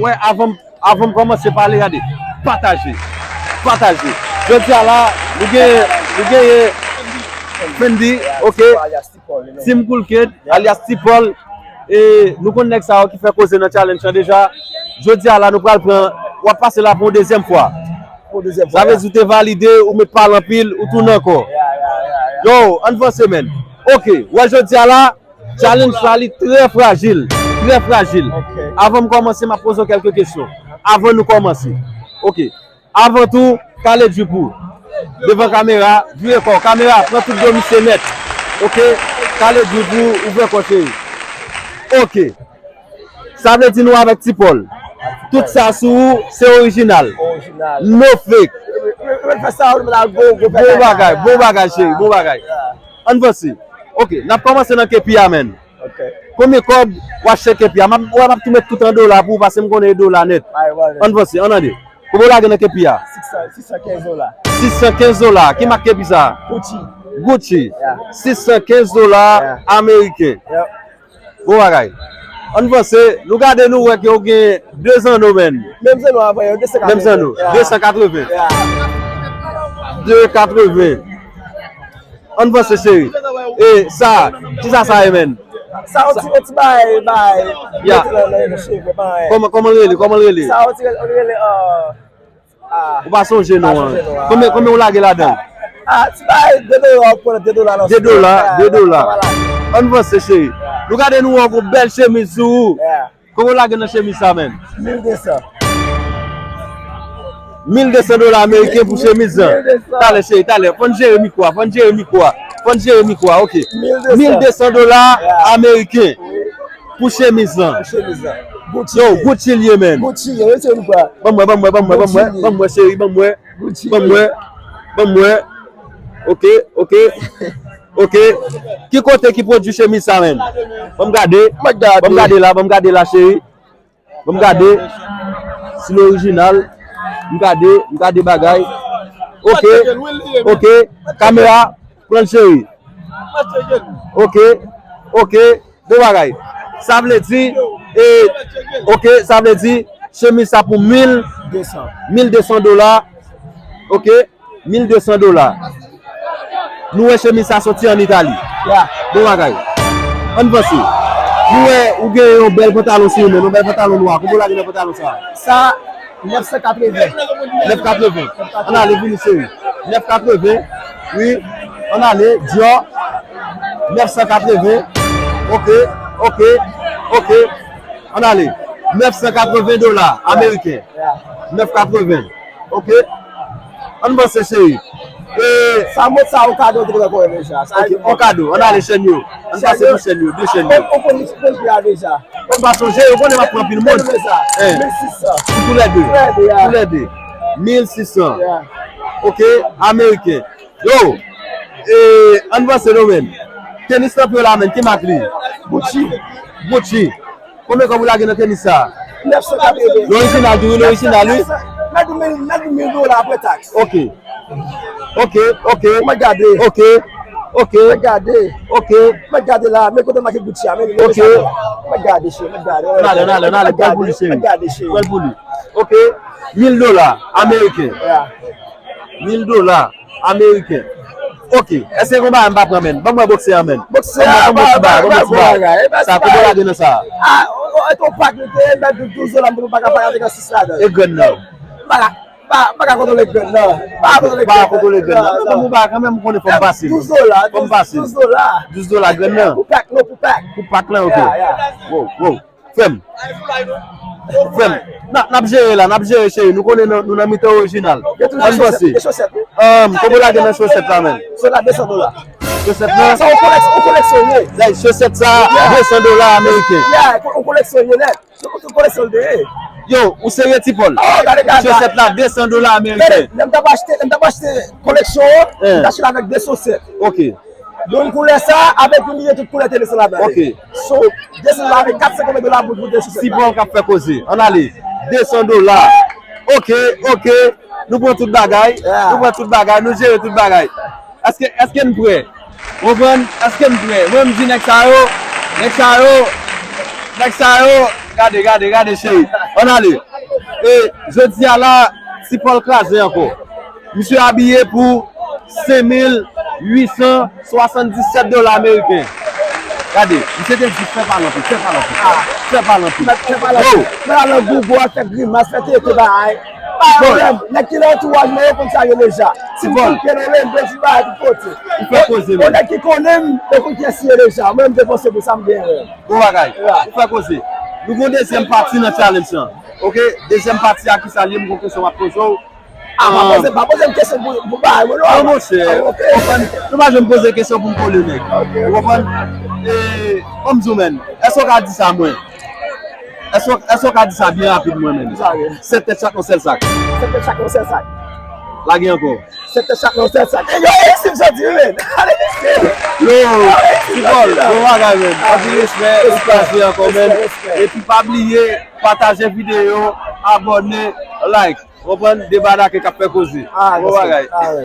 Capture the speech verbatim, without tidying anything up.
Wè, avan, avan m kòmanse pale, gade, pataje, pataje. Jodi a la, nou genyen, nou genyen Fendi, ok, Team Cool Kid, alyas T-Paul, e nou konn nèg sa yo ki fè koze nan challenge lan deja. Jodi a la, nou pral pran, w ap pase la pou yon dezyèm fwa. Sa vle di ou te valide, ou met pale anpil, ou tounen ankò. Yo, ann vanse, menn. Ok, wè jodi a la, challenge sa li trè frajil, trè frajil. Avan m kòmanse, m ap poze w kèlke kesyon. Avan nou kòmanse. Ok. Avan tou, kale drip ou. Devan kamera, vire kò w. Kamera, pran tout do misye nèt. Ok? Kale drip ou, ouvè kò cheri. Ok. Sa vle di nou avèk T-Paul. Tout sa sou ou, se orijinal. Orijinal. No fake. Mwen fè sa, mwen la go, go, bon bagay, bon bagay, cheri, bon bagay. Ann vanse. Ok, n ap kòmanse nan kepi a, menn. Ok. Konbyen kòb w achte kepi a? M ap, wè, m ap tou met tout an dola pou ou, paske m konnen e dola nèt. Ann vanse, ann ale. Konbyen w lage nan kepi a? Sis san, sis san kenz dola. Sis san kenz dola. Ki mak kepi sa? Gucci. Gucci. Yeah. Sis san kenz dola ameriken. Bon bagay. Ann vanse, nou gade nou wè ke w gen de zanno, menn. Menm zanno avan yo, de san katreven. Menm zanno, de san katreven. De katreven. Ann vanse, cheri. E sa, kisa sa ye, menn? Sa yon ti, yon ti bagay, bagay. Ya. Mete nan, nan, nan cheve, pa anyen. Kòman, kòman l rele? Kòman l rele? Sa yon ti, yon rele, euh, ah. Ou pa sonje non an. Konbyen, konbyen ou lage ladan? Ah, ti bagay, de dola, ou pran de dola nan. De dola, de dola. Ann vanse, cheri. Nou gade nou wè yon bèl chemiz sou ou. Yeah. Konbyen w lage nan chemiz sa, menn? Mil de san. Mil de san dola ameriken pou chemiz lan. Mil de san. Talè, cheri, talè. Fò n jere mikwo a, fò n jere mikwo a. Fò n jere mikwo a, ok. Mil de san. Mil de san dola ameriken pou chemiz lan. Pou chemiz lan. Gucci. Yo, Gucci l ye, menn. Gucci l ye, wi, cheri, mikwo a. Ban m wè, ban m wè, ban m wè, ban m wè, ban m wè, cheri, ban m wè. Ban m wè. Ban m wè. Ok, ok. Ok. Ki kote ki pwodui chemiz sa, menn? Ban m gade. Ban m gade la, ban m gade la, cheri. Ban m gade. Si l orijinal. M gade, m gade bagay. Ok, ok. Kamera, pran l, cheri. Ok, ok. Bon bagay. Sa vle di, e, ok, sa vle di, chemiz sa pou mil, mil de san dola. Ok. Mil de san dola. Nou wè chemiz sa soti ann Itali. Ya. Bon bagay. Ann vanse. Nou wè ou gen yon bèl pantalon sou ou menm, yon bèl pantalon nwa. Konbyen w lage nan pantalon sa? Sa, nèf san katreven. Nèf katreven. Ann ale, vini, cheri. Nèf katreven. Wi. Ann ale, Dior. Nèf san katreven. Ok, ok, ok. Ann ale. Nèf san katreven dola ameriken. Nèf katreven. Ok. Ann vanse, cheri. E sa mòd sa, yon kado te gen ankò deja. Ok, yon kado. Ann ale, chèn yo. Ann pase pou chèn yo, de chèn yo. Ou konn, ou konn pri a deja. Ou pa sonje, ou konnen m ap pran pil moun. Mil sis san. Pou toulède. Toulède, ya. Toulède. Mil sis san. Ya. Ok, ameriken. Yo, e, ann vanse non, menn. Tenis nan pye w la, menn, ki mak li? Gucci. Gucci. Konbyen kòb ou lage nan tenis sa? Nèf san katreven. L orijinal tou, wi, l orijinal, wi. Mèt mil, mèt mil dola apre taks. Ok. Ok, ok. Mwen gade. Ok. Ok. Mwen gade. Ok. Mwen gade la, men kote make Gucci a, men. Ok. Mwen gade, cheri, mwen gade. Ann ale, ann ale, ann ale, pran l pou li, cheri. Mwen gade, cheri. Pran l pou li. Ok. Mil dola ameriken. Ya. Mil dola ameriken. Ok. Èske gen yon bagay m pa pran, menn? Ban m wè boksè a, menn. Boksè a, ban m wè, ban m wè, ban m wè boksè a. Sa, konbyen w lage nan sa? Ah, o, o, e t on pak li te ye, mèt douz dola, m pa ka, pa ka te gen sis ladan. E grenn nan? M pa ka, pa, pa ka kontwole grenn nan. Pa kontwole grenn nan. Pa kontwole grenn nan. Men ban m yon bagay kanmenm, ou konnen fò m pase. Douz dola, fò m pase. Douz dola. Douz dola grenn nan. Pou pak, non, pou pak. Pou pak lan, ok. Ya, ya. Wow, wow. Frè m. Frè m. N ap, n ap jere la, n ap jere, cheri. Nou konnen nou, nou nan mitan orijinal. Ann vanse. Ahn, konbyen w lage nan chosèt la, menn? Chosèt la, de san dola. Chosèt la? Sa, ou kolèk-, ou koleksyone. Like, chosèt sa, de san dola ameriken. Yeah, ou koleksyone nèt. Se, se koleksyon l te ye. Yo, ou serye, Ti Pòl? Oh, gade, gade. Chosèt la, de san dola ameriken. Gade, lè m t ap achte, lè m t ap achte koleksyon an, m t achte l avèk de chosèt. Ok. Youn koulè sa, avèk youn li gen tout koulè tenis lan ladan. Ok. So, desann la avèk kat san konbyen dola pou, pou de chosèt la. Ti Pòl k ap fè koze. Ann ale. De san dola. Ok, ok. Nou pran tout bagay. Yeah. Nou pran tout bagay. Nou jere tout bagay. Èske, èske n prè? Ou konprann? Èske n prè? Mwen, m di nèg sa yo, nèg sa yo, nèg sa yo, Gade, gade, gade, cheri. Ann ale. E, jodi a la, Ti Pòl kraze ankò. Misye abiye pou senk mil uit san swasanndiset dola ameriken. Gade, misye te di fè pa l anpil, fè pa l anpil, fè pa l anpil. Fè pa l anpil. Oh! Fè pa l anpil, gwo, fè grimas, fè tete bagay. Pa pwoblèm. Nèg ki nan antouraj mwen yo konn sa yo deja. Si m konn pye nan men, m bezwen bagay tout kote. Ou fè koze, men. Nèg ki konnen m, yo konn kiyès li ye deja. Mwen, m depanse pou sa m genyen. Bon bagay. Ou fè koze. Nou gon dezyèm pati nan challenge lan. Ok? Dezyèm pati a ki sa l ye, m gon kesyon m ap poze w. Ah, pa poze, pa poze m kesyon pou, pou bagay mwen, non. Non, monchè. Ah, ok. Konprann? Nou pa janm poze kesyon pou n kole nèg. Ok. Ou konprann? E, ban m di w, menn. Èske w ka di sa mwen? Èske, èske w ka di sa byen rapid mwen, menn? Sa vle. Sèt tèt chak nan sèl sak. Sèt tèt chak nan sèl sak. Lage ankò. Sèt tèt chak nan sèl sak. E yo, e si m soti, men. Yo, Ti Pòl, bon bagay, menn. Anpil respè, ou kraze ankò, menn. Respè, respè. Epi pa bliye, pataje videyo, abòne, like. Konprann? Deba Dake k ap fè koze. Ah, bon bagay. Ah, ouais.